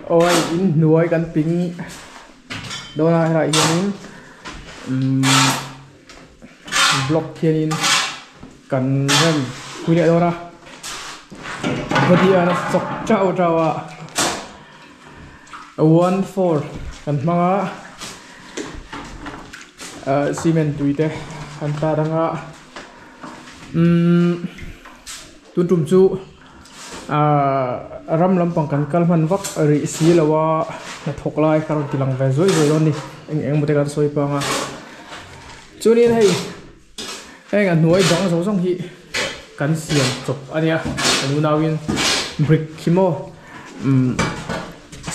Aw hei inhnuai kan ping dawn a helaiah hianin umm block hianin kan rem pui leh dawn a body a chawk chau chau a 14 kan hmang a ahh cement tui te an tar ang a umm tun tum chu ahh ram lampang kan kal hman vak rih si lo a hnathawk lai ka rawn ti lang ve zuai zuai dawn a ni eng eng emaw te kan sawi pang a chuanin hei heng a hnuai bang zawng zawng hi kan siam chawp a nia kan unauin brick hi maw umm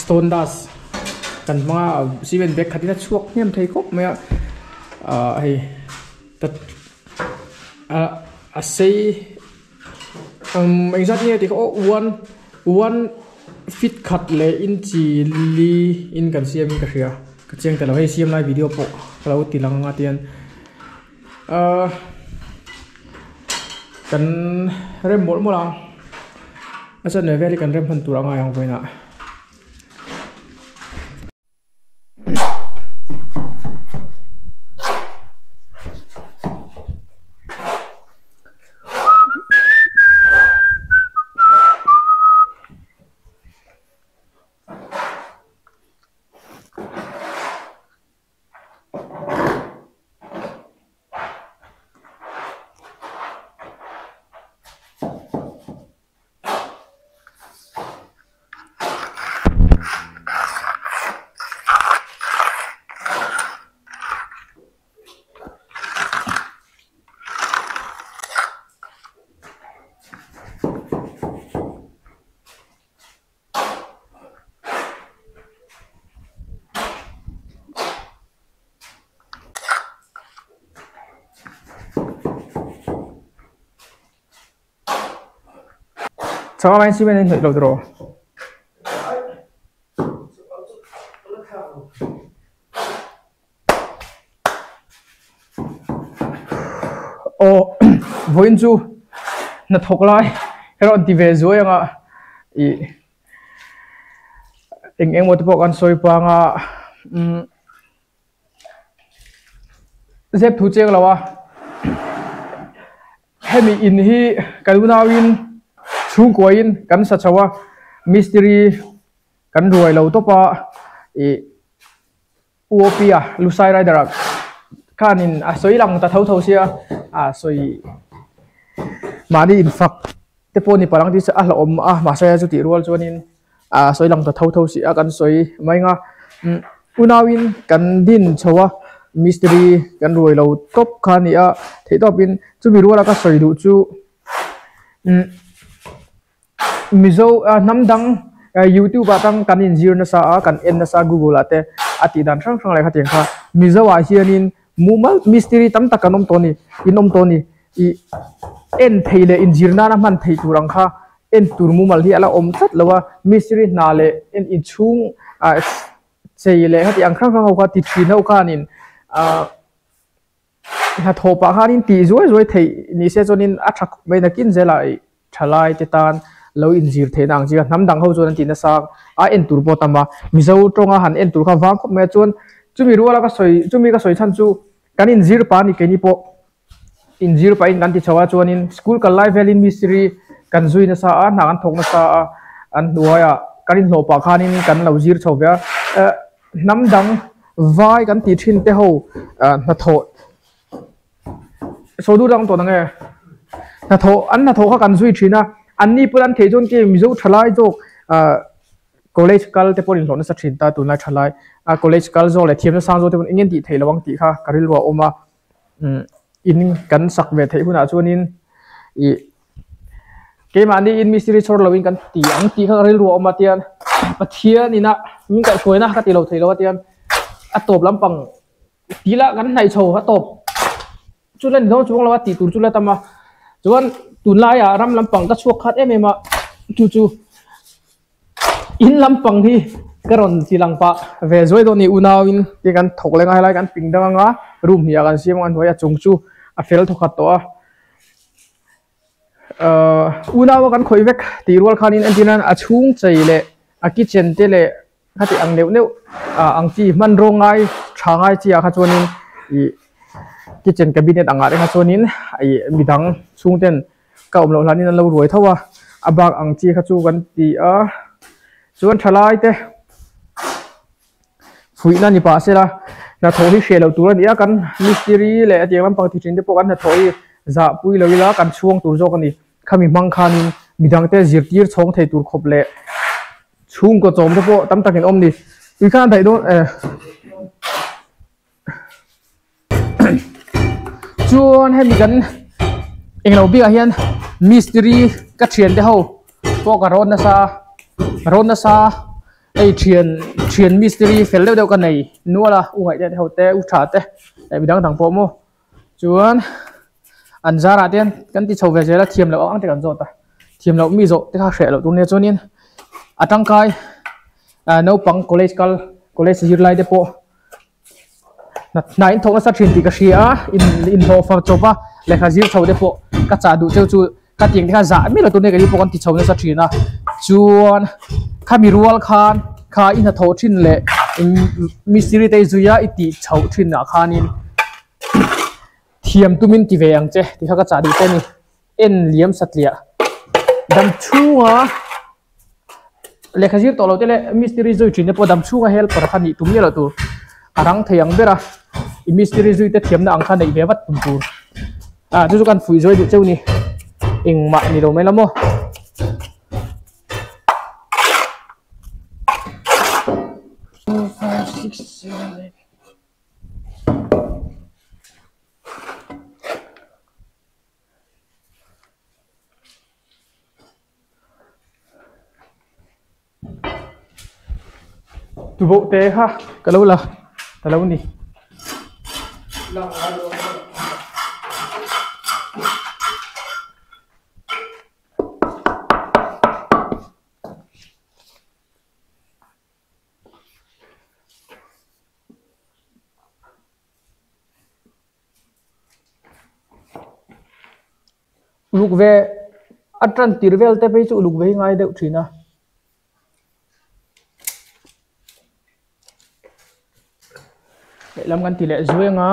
stone dust kan hmang a cement bag khat in a chhuak hnem thei khawp mai a ahh hei ah a sei umm engzat nge tih kha aw one one feet khat leh inchi li in kan siam in ka hria ka chiang ta lo hei siam lai video pawh ka lo ti lang anga tian ahh kan rem mawlh mawlh a a chanve vel hi kan rem hman tur a ngai ang vawiinah. Chhang a cement a inhnawih lo tawh aw vawiin chu hnathawk lai erawh an ti ve zuai ang a ih eng eng emaw te pawh kan sawi pang a umm. Zep thu cheng lo a hemi in hi ka unauin chhungkuain kan sa chho a mistiri kan ruai lo tawp a ih U Opia Lusai Rider ah khanin a sawi lang ta tho tho sia a sawi mahni infak te pawh ni palh ang tih chu a hlauhawm a mahse chutih rual chuanin a sawi lang ta tho tho si a kan sawi mai ang a umm unauin kan din chho a mistiri kan ruai lo tawp kha a ni a theih tawpin chumi ruala ka sawi duh chu umm mizo ah hnam dang youtube ah tang kan inzir nasa a kan en nasa google ah te a tih dan hrang hrang leh khatiang kha mizo ah hianin mumal mistiri tam tak kan awm tawh a ni in awm tawh a ni ih en theih leh inzir nana hman theih tur ang kha en tur mumal hi a la awm tlat lo a mistiri hna leh en inchhung ah chei leh heti ang hrang hrang ho kha ti thin ho khanin ah hnathawh pah khanin tih zuai zuai theih ni se chuanin a tha khawp mai nakin zela ih thalai te tan lo inzir theihna ang chi a hnam dang ho chuan an ti nasa a en tur pawh a tam a mizo tawnga han en tur kha vang khawp mai a chuan chumi ruala ka sawi chumi ka sawi chhan chu kan inzir pah a ni keini pawh. Inzir pahin kan ti chho a chuanin school kal lai velin mistiri kan zui nasa a hna kan thawk nasa a an hnuaiah kan inhlawh pah khanin kan lo zir chho ve a eh hnam dang vai kan tih thin te ho ah hnathawh sawi duh dang tawh ang e hnathawh an hnathawh kha kan zui thin a anni pawn an theih chuan ke mizo thalai zawk ah. College kal te pawh inhlawh nasa thin ta tunlai thalai a college kal zawk leh thiamna sang zawk te pawh eng nge tih theih lo ang tih kha ka rilru a awm a umm in kan sak ve theih hunah chuanin ih keimahni in mistiri chhawr loin kan ti ang tih kha ka rilru a awm a tian Pathian ina min kaihhruaina ka ti lo thei lo a tian a tawp lampang tih lah kan hnaih chho a tawp chu la ni dawn chuang lo a tih tur chu la tam a chuan tunlaiah ram lampang ka chhuak khat em em a chu chu. In lampang hi ka rawn ti lang pah ve zuai dawn a ni unauin ti kan thawk leng a helai kan ping dang anga room hnih ah kan siam anga hnuai a chung chu a fel thawkhat tawh a ahh unau a kan khawih vek tih rual khanin entir nan a chhung chei leh A kitchen te leh khati ang neuh neuh ah ang chi hmanraw ngai tha ngai chi ah kha chuanin ih kitchen cabinet ang ah te kha chuanin ih midang chhung ten ka awm loh hlanin an lo ruai tho a a bak ang chi kha chu kan ti a chuan thalai te fuihna ni pah sela hnathawh hi hreh loh tur a ni a kan mistiri leh hetiang lampang ti thin te pawh kan hnathawh hi zahpui lo ila kan chhuang tur zawk a ni. Khami hmang khanin midangte zirtir chhawng thei tur khawp leh chhungkaw chawm te pawh tam takin awm ni. Tui khan a daih dawn eh. Chuan hemi kan englo bikah hian mistiri ka thian te ho pawh ka rawn nasa rawn nasa hei thian thian mistiri fel deuh deuh ka nei nual a u ngaih te ho te u tha te leh midang dang pawh maw. Chuan an zarah te hian kan ti chho ve zel a thiam loh ang ang te kan zawt a thiam loh mi zawh te kha hreh loh tur nia chuanin a tangkai ah naupang college kal college zirlai te pawh hna in thawk nasa thin tih ka hria a in inhlawh far chawp a lehkha zir chho te pawh ka chah duh cheu chu ka tiang te kha zah miah lo tur nia keini pawh kan ti chho nasa thin a chuan khami rual khan kha i hnathawh thin leh mistiri te i zui a i tih chhoh thin ah khanin Thiam tumin ti ve ang che tih kha ka chah duh che a ni. En liam satliah dam chhunga lehkha zir tawh lo te leh mistiri zui thin te pawh dam chhunga helper kha nih tum miah loh tur. A rang thei ang ber a, i mistiri zui te thiamna ang kha neih ve vat tum tur. Ah chu chu kan fuih zuai duh cheu ni. Engmah ni lo mai la maw. Two, five, six, seven, eight. Tuboh te kha ka lo la ta lo ni. Uluk ve a tan tir vel te phei chu uluk ve hi ngai deuh thin a. Lehlam kan ti leh zuai anga.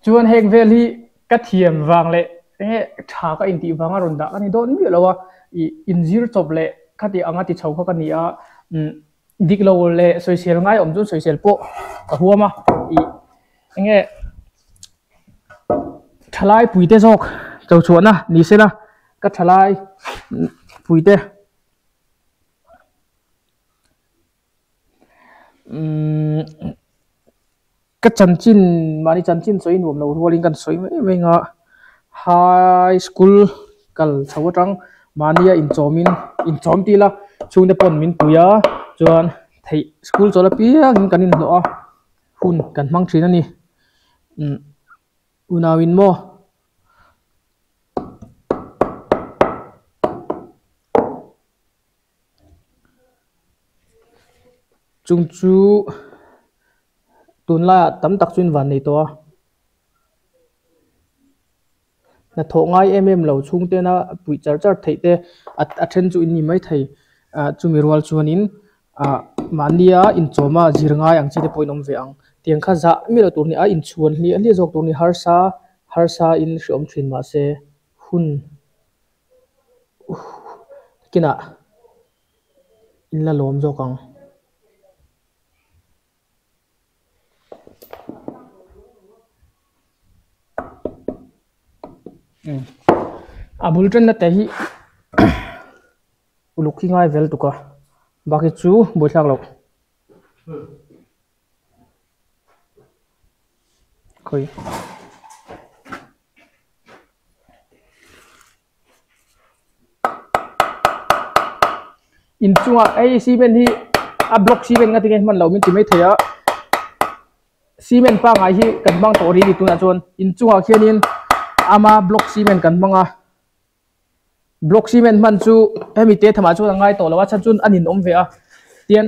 Chuan heng vel hi ka thiam vang leh enge tha ka intih vanga rawn dah ka ni dawn miah lo a, ih inzir chawp leh khati anga ti chho kha ka ni a, umm dik lo leh sawisel ngai awm chuan sawisel pawh ka huam a, ih enge thalai puite zawk cho chhuahna ni sela ka thalai puite umm ka chanchin mahni chanchin sawi nuam lo rualin kan sawi mai mai ang a high school kal chho atang mahnia inchawmin inchawm tih ila chhungte pawn min pui a chuan theih school chawl apiangin kan inhlawh a hun kan hmang thin a ni umm unauin maw. Chung chu tunlaiah tam tak chu in van nei tawh a hnathawh ngai em em lo chhung tena puih char char theih te a then chu in ni maithei ah chumi rual chuanin ah mahnia inchawma zir ngai ang chi te pawh in awm ve ang tiang kha zah miah lo tur ni a inchhuan hliah hliah zawk tur ni harsa harsa in hreawm thin mahse hun kinah in la lawm zawk ang. A bul tanna te hi uluk hi ngai vel tuk a bak hi chu buaithlak loh. Khawi. Inchungah hei cement hi a block cement nga tinge hman lo min ti mai thei a cement pangngai hi kan hmang tawh rih a ni tunah chuan inchungah khianin ama block cement kan hmang a block cement hman chu hemi te thamah chuan a ngai tawh lo a chhan chu a ninawm ve a tian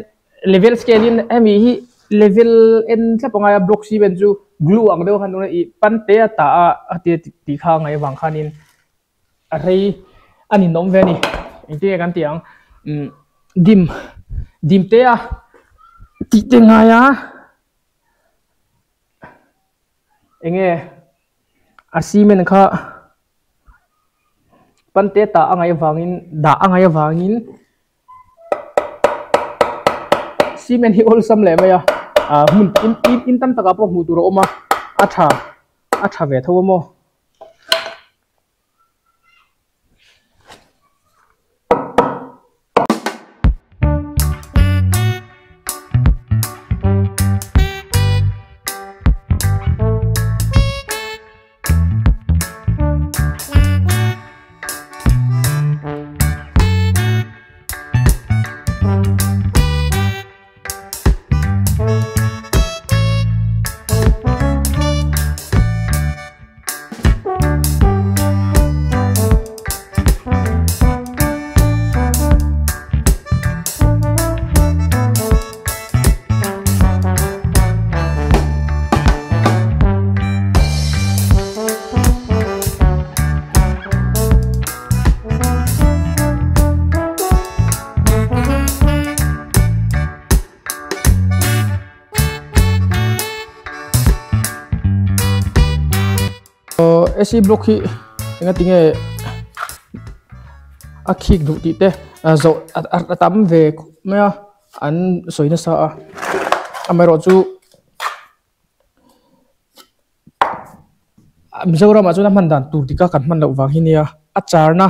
level scale in hemi hi. Level en thlap angai a block cement chu glue ang deuh khan ih pan te a tah a a tia tih kha a ngaih avang khanin a rei a ninawm ve a ni engtin nge kan tih ang umm dim dim te a tih te ngai a enge a cement kha pan te tah a ngaih avangin dah a ngaih avangin. Cement hi awlsam leh mai a ah hmun in in in tam takah pawh hmuh tur a awm a a tha a tha ve tho a maw. Ac block hi enga tinge a khik duh tih te zawh a tam ve khawp mai a an sawi nasa a amaherawhchu. Mizoramah chuan a hman dan tur dik a kan hman loh vang hi nia a charna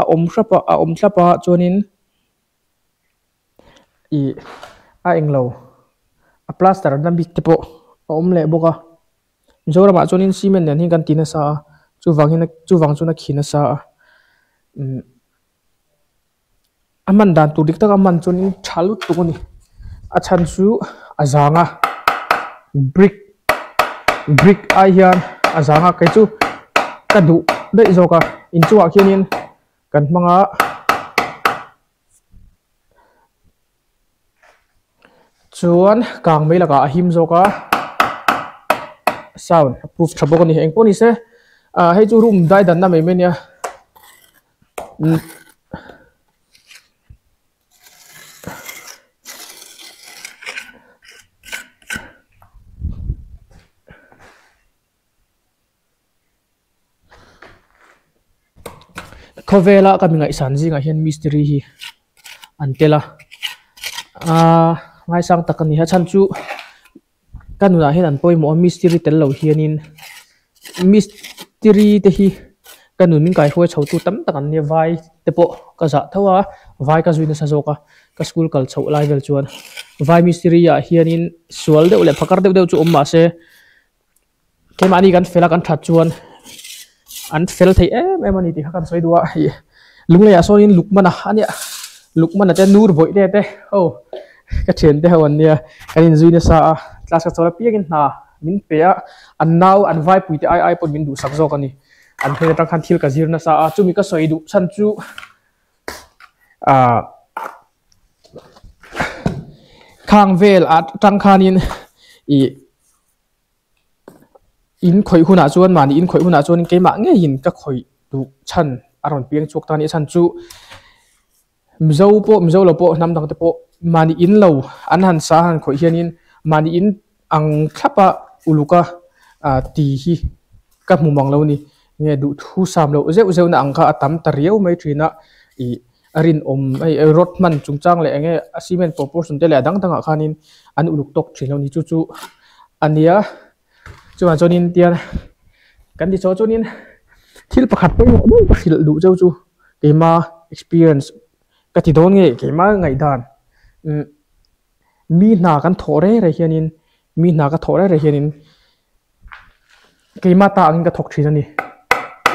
a awm hrap a a awm thlap a chuanin ih a englo a plaster na bik te pawh a awm leh bawk a Mizoramah chuanin cement nen hian kan ti nasa a chuvangin chuvang chuan a khi nasa a umm. A hman dan tur dik tak a hman chuanin tha lutuk a ni a chhan chu a zang a brick brick ai hian a zang a kei chu ka duh daih zawk a inchungah khianin kan hmang a chuan kang mai lakah a him zawk a sound a proof tha bawk a ni engpawh ni se ah hei chu room dai danna mai mai a nia. Khawvela ka mi ngaihsan zingah hian mistiri hi an tel a aaa ngaisang tak a ni a chhan chu ka nunah hian an pawimawh a mistiri tel lo hianin mistiri te hi ka nun min kaihruai chho tu tam tak an nia vai te pawh ka zah tho a vai ka zui nasa zawk a ka school kal chhoh lai vel chuan vai mistiri ah hianin sual deuh leh phakar deuh deuh chu awm mahse. Keimahni kan fel a kan that chuan an fel thei em em a ni tih kha kan sawi duh a ih Lungleiah sawnin Lukmana a nia Lukmana te Nur bawih te te ho ka thian te ho an nia kan inzui nasa a class ka chawl apiangin hna min pe a an nau an vaipui te ai ai pawhin min duhsak zawk a ni an hnen atang khan thil ka zir nasa a chumi ka sawi duh chhan chu ah khang vel atang khanin ih. In khawih hunah chuan mahni in khawih hunah chuan keimah ngeiin ka khawih duh chhan a rawn piang chhuak ta a ni. A chhan chu Mizo pawh Mizo lo pawh hnam dang te pawh mahni in lo an han sa han khawih hianin mahni in ang thlap a uluk a ah ti hi ka hmu mang lo a ni. Nge duhthu sam loh zeuh zeuh na ang kha a tam ta riau mai thin a ih a rinawm hei rod hman chungchang leh eng nge a cement proportion te leh a dang dangah khanin an uluk tawk thin lo a ni chu chu a nia chuvang chuanin tian kan ti chhuah chuanin thil pakhat pawimawh deuh ka hrilh duh cheu chu keima experience ka ti dawn nge keima ngaihdan umm mi hna kan thawh reng reng hianin mi hna ka thawh reng reng hianin. Keimah ta angin ka thawk thin a ni.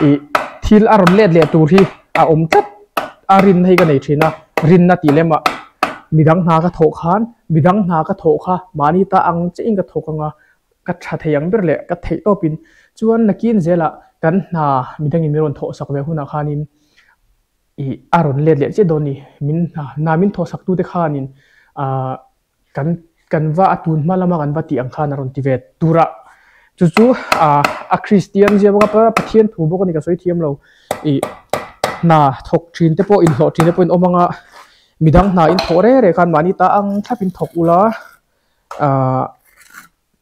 Ih thil a rawn let leh tur hi a awm tlat a rinna hi ka nei thin a, rinna tih lem ah midang hna ka thawh khan midang hna ka thawh kha mahni ta ang chiah in ka thawk ang a, ka tha thei ang ber leh ka theih tawp in chuan nakin zelah kan hna midangin min rawn thawh sak ve hunah khanin ih a rawn let leh chiah dawn a ni. Min hna hna min thawh sak tute khanin ah kan. Kan va a tun hma lama kan va tih ang khan a rawn ti ve tur a, chu chu a Kristian zia bawk a, Pathian thu bawk a ni ka sawi thiam lo. Ih hna thawk thin te pawh inhlawh thin te pawh in awm ang a, midang hna in thawh reng reng khan mahni ta ang thlap in thawk ula ahh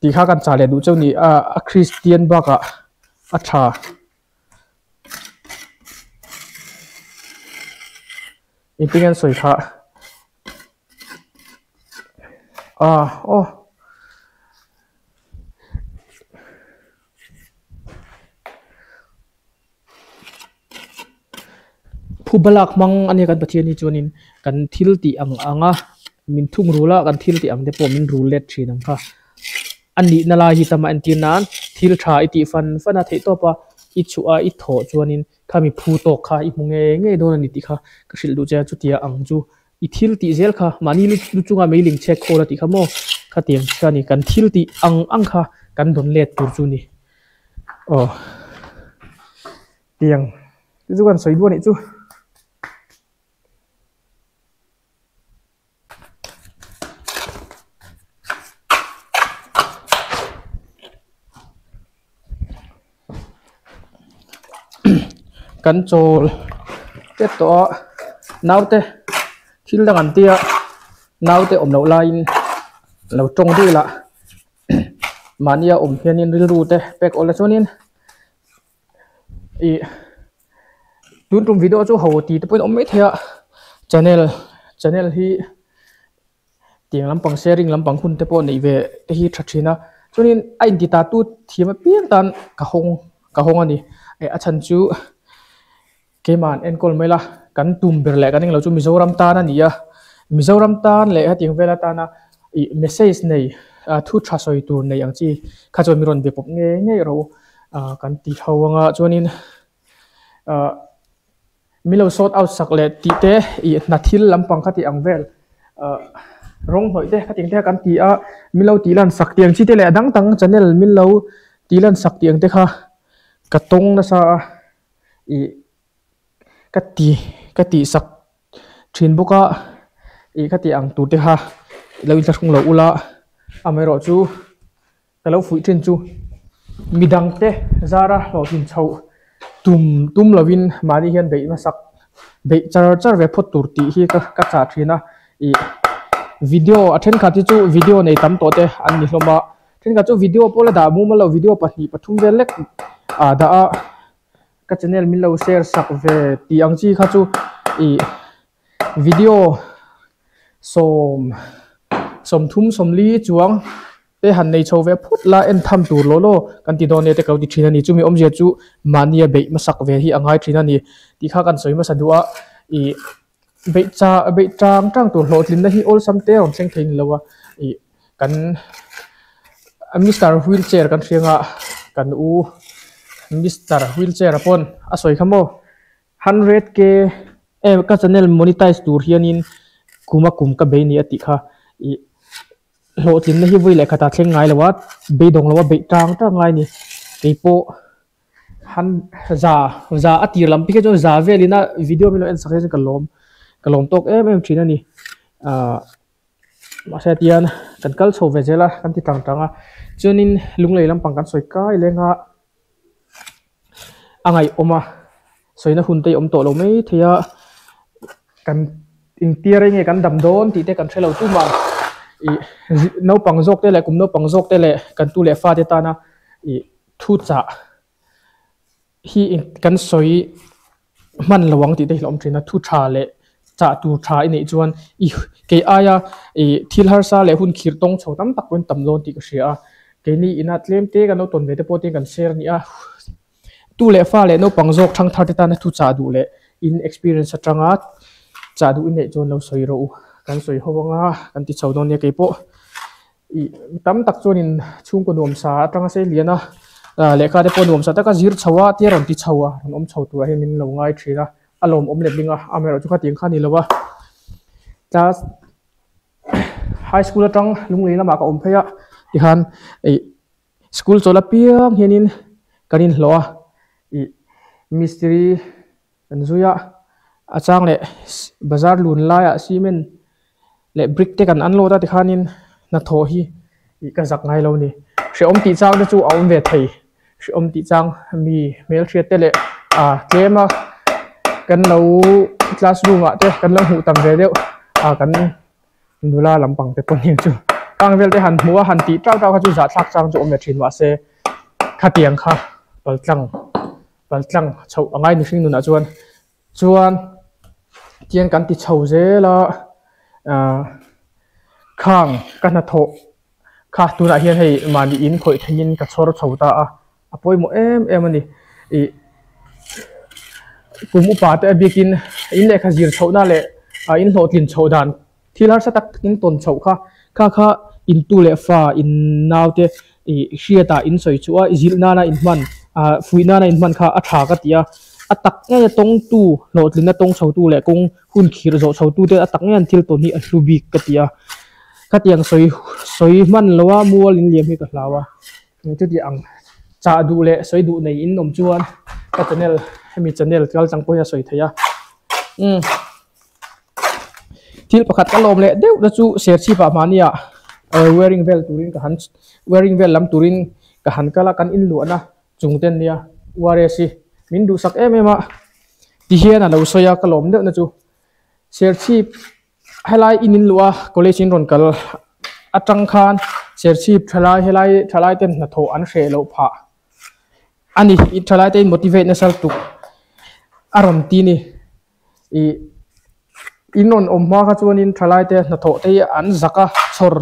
tih kha kan chah leh duh chauh a ni. A Kristian bakah a tha. Engtin nge an sawi kha? Ah aw. Phuba lak hmang a nia kan Pathian hi chuanin kan thil tih ang ang a min thung rul a kan thil tih ang te pawh min rul let thin ang kha. A nihna lai hi tama entir nan thil tha i tih fan fan a theih tawp a i chhuah a i thawh chuanin Khami phu tawk kha i hmu ngei ngei dawn a ni tih kha ka hrilh duh che a, chutia ang chu i thil tih zel kha mahni lu chunga meiling chhek khawl a tih kha maw khatiang kha a ni, kan thil tih ang ang kha kan dawn let tur chu a ni. Aw tiang chu chu kan sawi duh a nih chu. Kan chawl tep tawh a naute thil dang an tia naute awm loh laiin lo tawng deuh lah mahnia awm hianin rilru te pek awlh la chuanin ih tun tum video chu ho ti te pawhin a awm maithei a channel channel hi tiang lampang sharing lampang hun te pawh neih ve te hi tha thin a chuanin a inti ta tu thiam apiang tan ka hawng ka hawng a ni eh a chhan chu keimah an enkawl mai la kan tum ber leh kan englo chu Mizoram tan a ni a Mizoram tan leh hetiang vel atana ih message nei ah thu tha sawi tur nei ang chi kha chuan mi rawn be pawp ngei ngei rawh u ah kan ti ho anga chuanin ah min lo sort out sak leh tih te ih hna thil lampang kha tih ang vel ah rawng hnawih te khatiang te kha kan ti a min lo tih lan sak tih ang chi te leh a dang dang channel min lo tih lan sak tih ang te kha ka tawng nasa a ih ka ti ka tih sak thin bawk a ih ka tih ang tur te kha lo inthlahrung lo ula amaherawhchu Ka lo fuih thin chu midangte zara hlawhtlin chhoh tum tum lovin mahni hian beih hmasak beih char char ve phawt tur tih hi ka ka chah thin a ih video a thenkhat hi chu video nei tam tawh te an ni hlawm a thenkhat chu video pawh la dah mumal lo video pahnih pathum vel lek ah dah a ka channel min lo share sak ve tih ang chi kha chu ih video sawm sawmthum sawmli chuang. Te han nei chho ve phut la en tham tur law law kan ti dawn e te ka lo ti thin a ni. Chumi awmzia chu mahnia beih hmasak ve hi a ngai thin a ni tih kha kan sawi hmasa duh a. Ih beih cha beih tang tang tur hlawhtlinna hi awlsam te a rawn thleng thei ni lo a. Ih kan Mister Wheelchair kan hria anga kan u Mister Wheelchair a pawn a sawi kha maw 100K em ka channel monetize tur hianin kum a kum ka bei ni a tih kha ih. Hlawhtlinna hi vawi leh khatah thleng ngai lo a, beidawng lo a beih tang tang ngai a ni. Keipawh han za za a tir lam phei chuan za velin a video min lo en sak hi chuan ka lawm ka lawm tawk em em thin a ni. Ahh mahse tian kan kal chho ve zel a kan ti tang tang a chuanin lunglei lampang kan sawi kai leng a a ngaihawm a sawina hun te hi awm tawh lo mai thei a kan engtia rei nge kan dam dawn tih te kan hre lo tumah ih naupang zawk te leh kum naupang zawk te leh kan tu leh fate tana ih thu chah hi kan sawi hman lo ang tih te hi a awm thin a thu tha leh chah tur tha i neih chuan ih kei aia ih thil harsa leh hun khirh tawng chho tam tak pawhin tam dawn tih ka hria a keini ina tlem te kan lo tawn ve te pawh tin kan share a ni a tu leh fa leh naupang zawk thangthar te tana thu chah duh leh in experience atanga chah duh i neih chuan lo sawi rawh u kan sawi ho anga kan ti chho dawn nia keipawh Ih tam tak chuanin chhungkaw nuamsa atanga sei lian a ah lehkha te pawh nuamsa taka zir chho a tia rawn ti chho a rawn awm chho turah hian min lo ngai thin a a lawmawm letling a amaherawhchu khatiang kha a ni lo a class high school atang lunglei lamah ka awm phei a tikhan ih school chawl apiang hianin kan inhlawh a ih mistiri kan zui a a chang leh bazar lun laiah cement leh brick te kan unload a tikhanin. Hnathawh hi ih ka zak ngai lo ni. Hrehawm tih chang te chu a awm ve thei. Hrehawm tih chang mi hmelhriat te leh ah tlem a kan lo classroom ah te kan lo hmuh tam ve deuh ah kan nula lampang te pawh nia chu kang vel te han hmuh a han tih tau tau kha chu zahthlak chang chu awm ve thin mahse khatiang kha paltlang paltlang chhoh a ngai mihring nunah chuan Chuan tiang kan ti chho zel a ahh khang ka hnathawh kha tunah hian hei mahni in khawih theihin ka chhawr chho ta a a pawimawh em em a ni ih kum upa te a biakin in lehkha zir chhohna leh ah in hlawhtlin chhoh dan thil harsa tak in tawn chhoh kha kha kha in tu leh fa in nau te ih hriatah in sawi chu a zilh nana in hman ah fuih nana in hman kha a tha ka ti a a tak ngei a tawngtu hlawhtlinna tawng chho tu leh kawng hun khirh zawh chho tu te a tak ngei an thil tawn hi a hlu bik ka ti a khatiang sawi sawi hman lo a mual in liam hi ka hlau a chuti ang chah duh leh sawi duh nei in awm chuan ka channel hemi channel kal tlang pawh hi a sawi thei a umm. Thil pakhat ka lawm leh deuh na chu serchhip ah mahnia wearing vel turin ka han wearing vel lam turin ka han kal a kan inluahna chung te ania URS hi min duhsak em em a tihian a lo sawi a ka lawm deuh na chu serchhip helai in inluah a college in rawn kal atang khan serchhip thalai helai thalai ten hnathawh an hreh loh phah a ni thalai te in motivate nasa lutuk a rawn ti a ni. Ih in rawn awm hma kha chuanin thalai te hnathawh te hi an zak a chhawr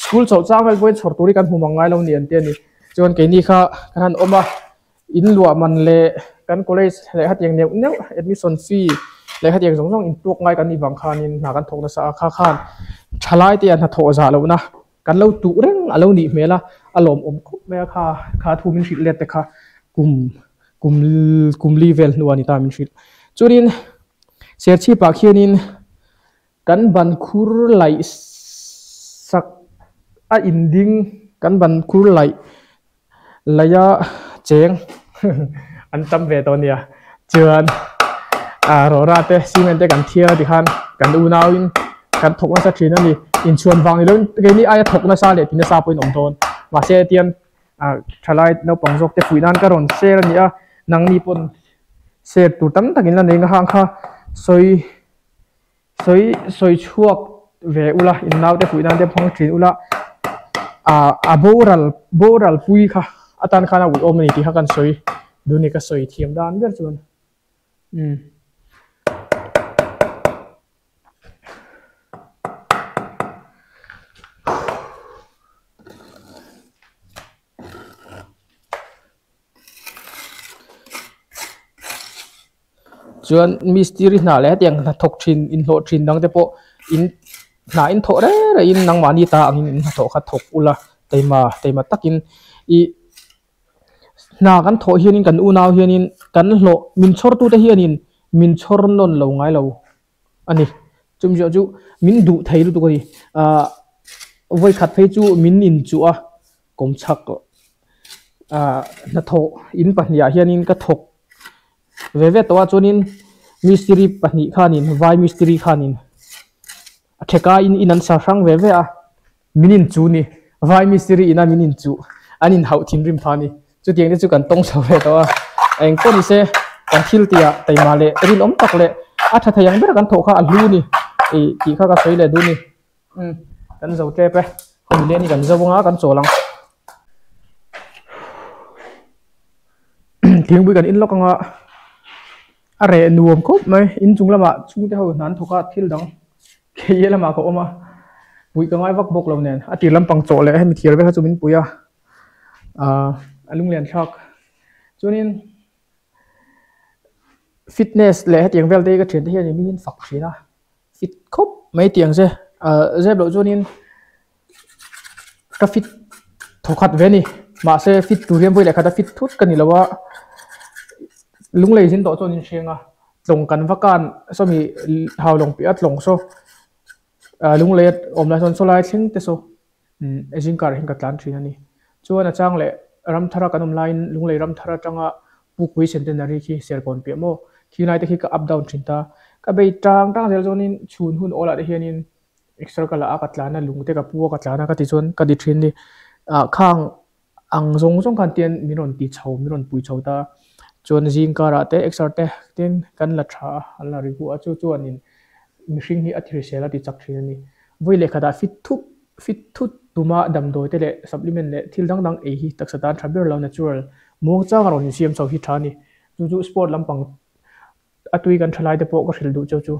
school chawlh chang vel pawhin chhawr tur hi kan hmu mang ngai lo ni an ti a ni chuan keini kha kan han awm a in luah man leh kan college leh hetiang neuh neuh admission fee leh hetiang zawng zawng intuak ngai kan nih vang khanin hna kan thawk nasa a kha khan thalai te an hnathawh zah lohna kan lo tuh reng a lo nih hmel a a lawmawm khawp mai a kha kha thu min hrilh let te kha kum kum kum li vel hnuah a ni ta min hrilh. Chuanin Serchhip ah khianin kan ban khur laih sak a inding kan ban khur laih laih a cheng an tam ve tawh a nia chuan ah rawra te cement te kan thiar a tikhan kan unauin kan thawk nasa thin a ni inchhuan vang ni loin keini aia thawk nasa leh ti nasa pawhin awm dawn mahse tian ah thalai naupang zawk te fuih nan ka rawn share a ni a nangni pawn share tur tam takin la nei nga hang kha sawi sawi sawi chhuak ve ula in naute fuih nan te hmang thin ula ah a boral boral pui kha atan khan a uiawm a ni tih kha kan sawi duh a ni ka sawi thiam dan ber chuan umm. Chuan mistiri hna leh hetiang hnathawk thin inhlawh thin dang te pawh in hna in thawh reng rengin nangmahni ta angin in hnathawh kha thawk ula taima taima takin ih hna kan thawh hianin kan unau hianin kan hlawh min chhawr tute hianin min chhawr nawn lo ngai lo a ni. Chumi zawh chu min duh thei lutuk a ni. Ahh vawikhat phei chu min inchuh a kawmchhak ahh hnathawh in pahnihah hianin ka thawk ve ve tawh a chuanin mistiri pahnih khanin vai mistiri khanin a thekaiin in an sa hrang ve ve a. Min inchuh ni, vai mistiri ina min inchuh, an inhauh thinrim pha ni. Chutiang te chu kan tawng chho ve tawh a, eng pawh ni se kan thil tihah taima leh rinawm tak leh a tha thei ang ber kan thawh kha a hlu ni ih tih kha ka sawi leh duh ni. Umm kan zo tep e, hemi leh ni kan zo anga kan chawl ang. Thingpui kan in lawk anga a reh nuam khawp mai, inchung lamah chhungte ho hna an thawk a thil dang. Kei lamah ka awm a, puih ka ngai vak bawk lo nen a tir lampang chawh leh hemi thir vel kha chu min pui a, aaa a lunglen thlak. Chuanin fitness leh hetiang vel te hi ka thiante hian min in fak thin a, fit khawp mai tiang che aaa zep loh chuanin ka fit thawkhat ve a ni mahse fit tur hian vawi leh khat a fit thut ka ni lo a, lunglei zin tawh chuan in hriang a. Tlawng kan va kan sawmi hau lawng piah a tlawng saw ah lunglei a awm lai sawn saw lai thleng te saw umm zingkar ah hian ka tlan thin a ni. Chuan a chang leh ramthar a kan awm laiin lunglei ramthar atanga Pukpui Centenary khi Serkawn piah maw khi lai te khi ka up down thin ta. Ka bei tang tang zel chuanin chhun hun awl ah te hianin. Exer ka la a ka tlan a lung te ka pu a ka tlan a ka ti chuan ka ti thin a ni. Ah khang ang zawng zawng khan tian min rawn ti chho min rawn pui chho ta chuan zing karah te exer te tin kan la tha a an la ri buh a chu chuanin mihring hi a thirhsel a ti chak thin a ni. Vawi leh khatah fit thup fit thut tuma damdawi te leh supplement leh thil dang dang ei hi taksa tan tha ber lo natural muang changa rawn insiam chho hi tha a ni. Chu chu sport lampang A tui kan tha lai te pawh ka hrilh duh cheu chu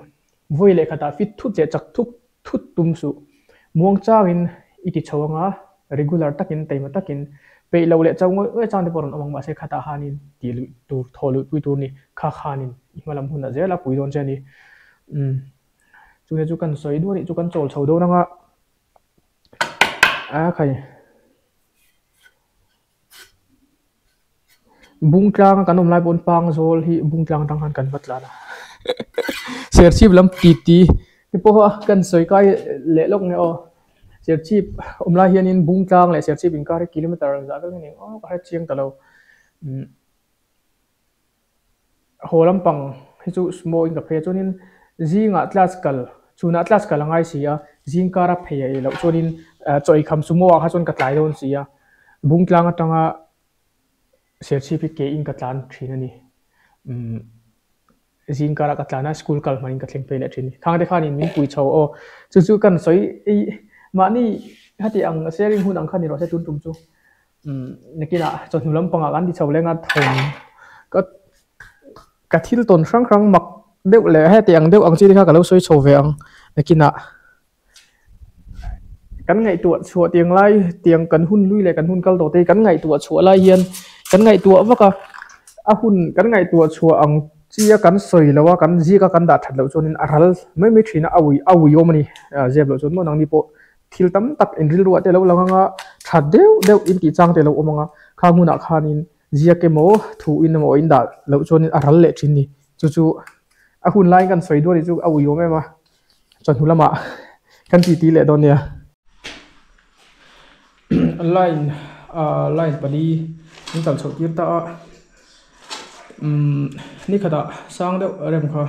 vawi leh khatah fit thut leh chak thuk thut tum suh. Muang changin i ti chho anga regular takin taima takin peih loh leh chau ngawih ngawih chang te pawh rawn awm ang mahse khatah hanin tih luih tur thaw luih pui tur ni kha khanin i hma lam hunah zel a pui dawn che a ni. Umm chungte chu kan sawi duah nih chu kan chawl chho dawn anga a khai. Bungtlang a kan awm lai pawn Pangzawl hi Bungtlang atang khan kan va tlan a Serchhip lam ti ti te pawh a kan sawi kai leh lawk nge aw Serchhip awm lai hianin Bungtlang leh Serchhip inkar hi kilometer zah vel nge ni ang aw ka hre chiang ta lo umm. Haw lampang hi chu sumo in ka phei a chuanin zingah class kal chhunah class kal a ngai si a zing kara phei a ei loh chuanin chaw eikham sumo ah kha chuan ka tlai dawn si a Bungtlang atanga Serchhip hi ke in ka tlan thin a ni umm zing karah ka tlan a school kal hmain ka thleng phei leh thin a ni khang te khanin min pui chho aw chu chu kan sawi mahni heti ang sharing hun ang kha ni rawh se tun tum chu. Umm nakinah chawhnu lampangah kan ti chho leng a thawm ka ka thil tawn hrang hrang mak deuh leh heti ang deuh ang chi te kha ka lo sawi chho ve ang nakinah kan ngaihtuah chhuah tiang lai tiang kan hun hlui leh kan hun kal tawh te hi kan ngaihtuah chhuah lai hian kan ngaihtuah vak a a hun kan ngaihtuah chhuah ang chi a kan sawi loh a kan zik a kan dah that loh chuanin a ral mai mai thin a a ui a uiawm a ni zep loh chuan maw nangni pawh. Thil tam tak in rilruah te lo lang anga tha deuh deuh in tih chang te lo awm anga kha hmunah khanin ziak emaw thu in emaw in dah loh chuanin a ral leh thin ni. Chu chu a hun laiin kan sawi duah ni chu a uiawm em a, chawhnu lamah kan titi leh dawn nia. Line ah line pali an kal chhoh tir ta a, umm ni khatah sang deuh rem kha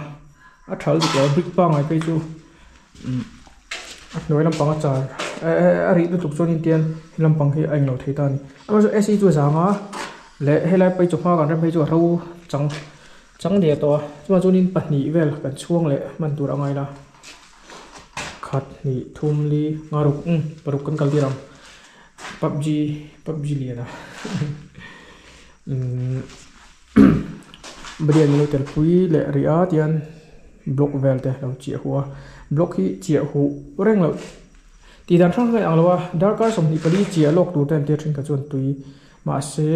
a thal dik lo a brick pangngai phei chu umm. A hnuai lampang a char a rih lutuk chuan in tian he lampang hi a englo thei ta a ni amaherawhchu ac chu a zang a leh helai phei chu hma kan rem phei chu a ro chang chang der tawh a chuvang chuanin pahnih vel kan chhuang leh hman tur a ngai la khat hnih thum li nga ruk umm paruk kan kal tir ang pubg pubg lian a umm Badian lo tel pui leh rih a tihian block vel te lo chiah huh a block hi chiah huh reng loh tih dan hrang hrang a inang lo a darkar 24 chiah lawk tur te an tir thin kha chuan tui mahse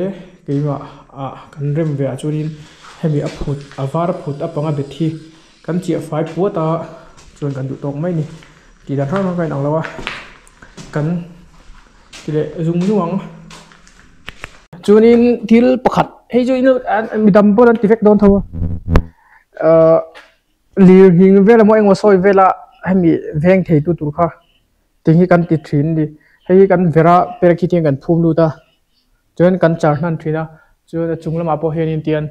keimah ah kan rem ve ah chuanin hemi a phut a var phut a panga bet hi kan chiah fai puat a chuan kan duh tawk mai a ni tih dan hrang hrang a inang lo a kan ti leh zung zung ang. Chuanin thil pakhat hei chu mi dam pawn an ti vek dawn tho a ahh lir hing vel emaw engemaw sawi vela hemi veng thei tu tur kha tih hi kan ti thin a ni hei hi kan vera perek hi tiang kan phum lut a chuan kan char hnan thin a chuan a chung lamah pawh hianin tian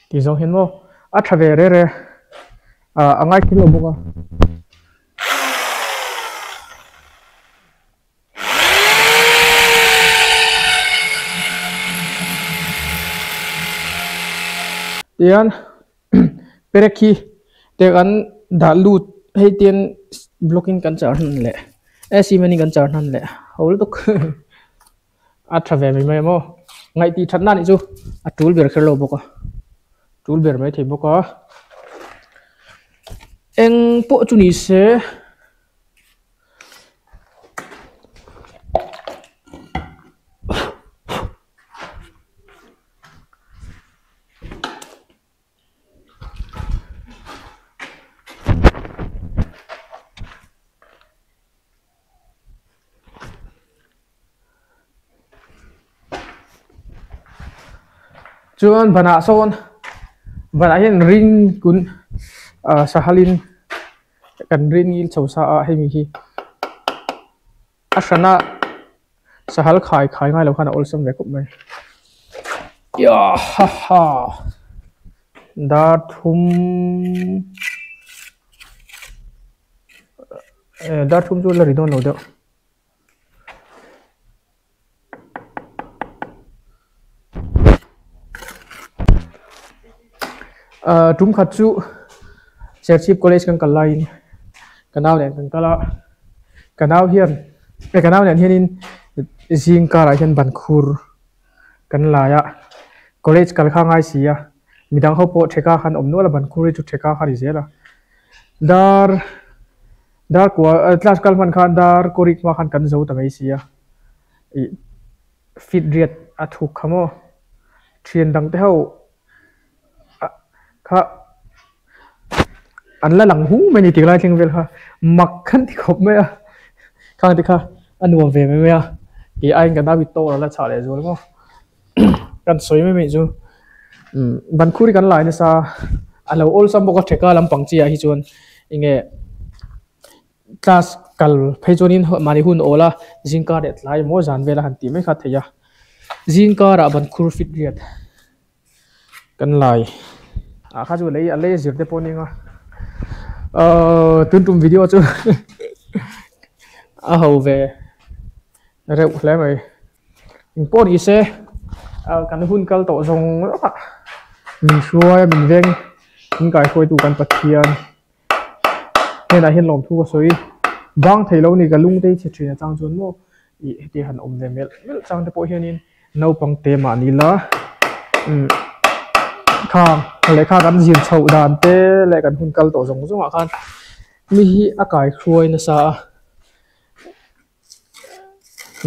tih zawng hian maw a tha ve rere ah a ngai thil lo bawk a. Tihian perek hi te kan dah lut hei tian block in kan char hnan leh eh cement in kan char hnan leh ho lutuk a tha ve mai mai a maw ngaih tih that na nih chu a tul ber kher lo bawk a tul ber mai thei bawk a eng pawh chu ni se. Chuan banah sawn banah hian ring kun ah sahalin. Kan rin ngil chho sa a hemi hi a hrana sahal khai khai ngai lo khan a awlsam ve khawp mai ha ha dar thum Dar thum chu la ri dawn lo deuh. Ahh tum khat chu Serchhip college kan kal laiin ka nau nen kan kal a ka nau hian ka nau nen hianin zing karah hian ban khur kan lai a college kal kha a ngai si a midang ho pawh theka khan awm nual a ban khur hi chu theka kha a ni zel a dar. Dar kua class kal hman khan dar kawrik hma khan kan zo ta mai sia ih fit riat a thuk kha maw thian dang te ho ah kha an la lang hung mai a ni tih lai thleng vel kha mak khan ti khawp mai a khang te kha a nuam ve mai mai a tih aiin ka nau hi tawr a la chhah leh zual maw kan sawi mai mai chu umm bankhur hi kan lai nasa a lo awlsam bawk a theka lampang chi ah hi chuan enge class kal phei chuanin mahni hun awl a zingkar leh tlai emaw zan vel a han tih mai kha a theih a zingkarah bankhur fit riat kan lai ah kha chu lei a lei a zir te pawh a nia ahh tun tum video chu a ho ve reuh hle mai. Engpawh ni se kan hun kal tawh zawng zawng ah min hruai a min veng min kaihruaitu kan Pathian hnenah hian lawmthu ka sawi bang thei lo a ni ka lung te hi chhe thin atang chuan maw ih heti han awm ve melh melh chang te pawh hianin naupang te mahni la umm khang lehkha kan zir chhoh dan te leh kan hun kal tawh zawng zawng ah khan mi hi a kaihruai nasa a.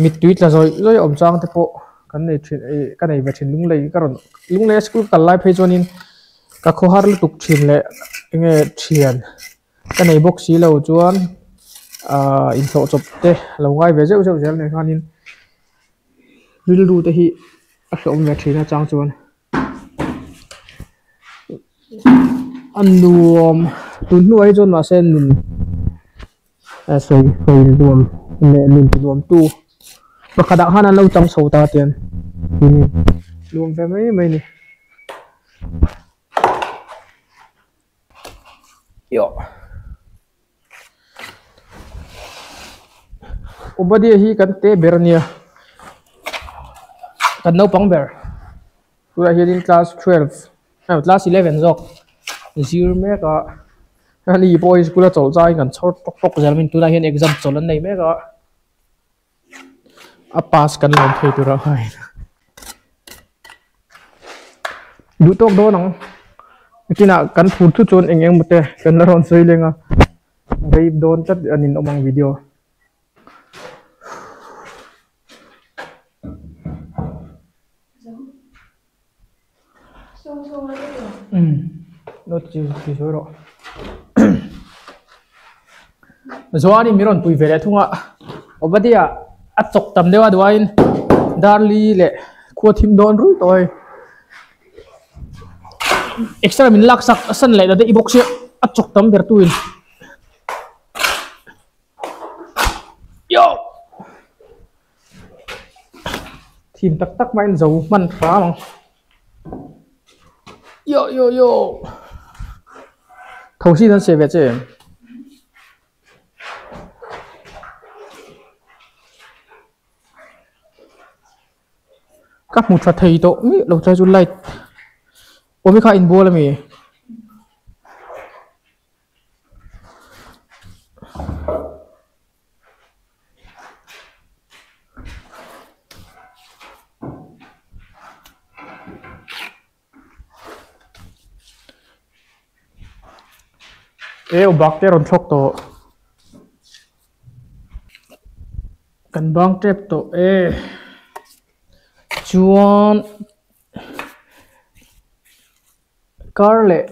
Mittui tla zawih zawih awm chang te pawh kan nei thin ih ka nei ve thin lunglei ka rawn lunglei a school ka kal lai phei chuanin ka khawhar lutuk thin leh enge thian ka nei bawk si lo chuan ahh inhlawh chawp te lo ngai ve zeuh zeuh zel nen khanin rilru te hi a hrehawm ve thin a chang chuan a nuam tun hnuah hi chuan mahse nun. A sawi sawi nuam leh nun ti nuam tu pakhat ah khan an lo chang chho ta tiang nuam ve mai mai a ni eawh Obadiah hi kan te ber a nia kan naupang ber tunah hianin class twelve class eleven zawk zir mek a. Hali pawh hi school a chawlh changin kan chhawr tawk tawk zel mai tunah hian exam chawlh an nei mek a a pass kan lawm thei tur a ngai duh tawk dawn ang nikinah kan phur thut chuan eng eng maw te kan la rawn sawi leng a rei dawn tlat a ninawm ang video. Zuanin min rawn pui ve leh thung a Obadiah a chawk tam deuh a duaiin Darli leh khua thim dawn rui tawh a hei extra min lak sak a san leh ta daih bawk sia a chawk tam ber tuin. Thim tak tak maiin zo hman hram ang yo yo yo tho sin an seh ve che em ka hmu tha thei tawh miah lo chai chu light awm hi kha inbual ami. Eu bak te a rawn thlawk tawh kan bang tep tawh e chuan Kar leh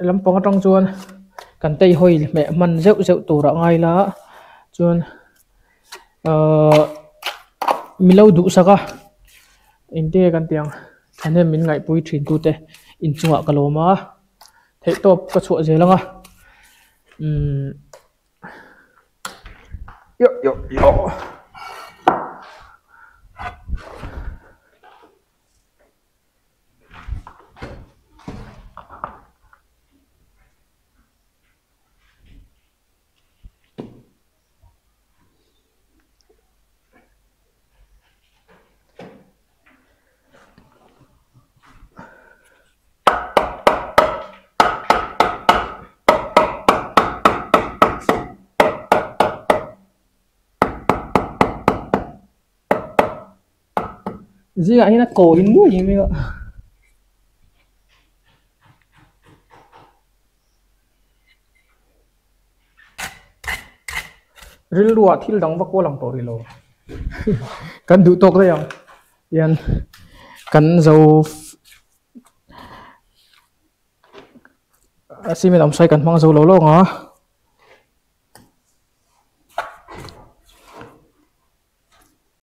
lampang atang chuan kan tei hawi hmeh hman zeuh zeuh tur ah ngai la chuan ahh milo duhsak a engte kan tih ang thahnem min ngaihpui thin tute inchungah ka lawm a theihtawp ka chhuah zel ang a umm. Yo yo yo. Zingah hian a kawiin ngei mai a. Rilruah thil dang va kual ang tawh rih lo. Kan duh tawk daih ang. Tihian kan zo cement awm sai kan hmang zo lo lo ang a.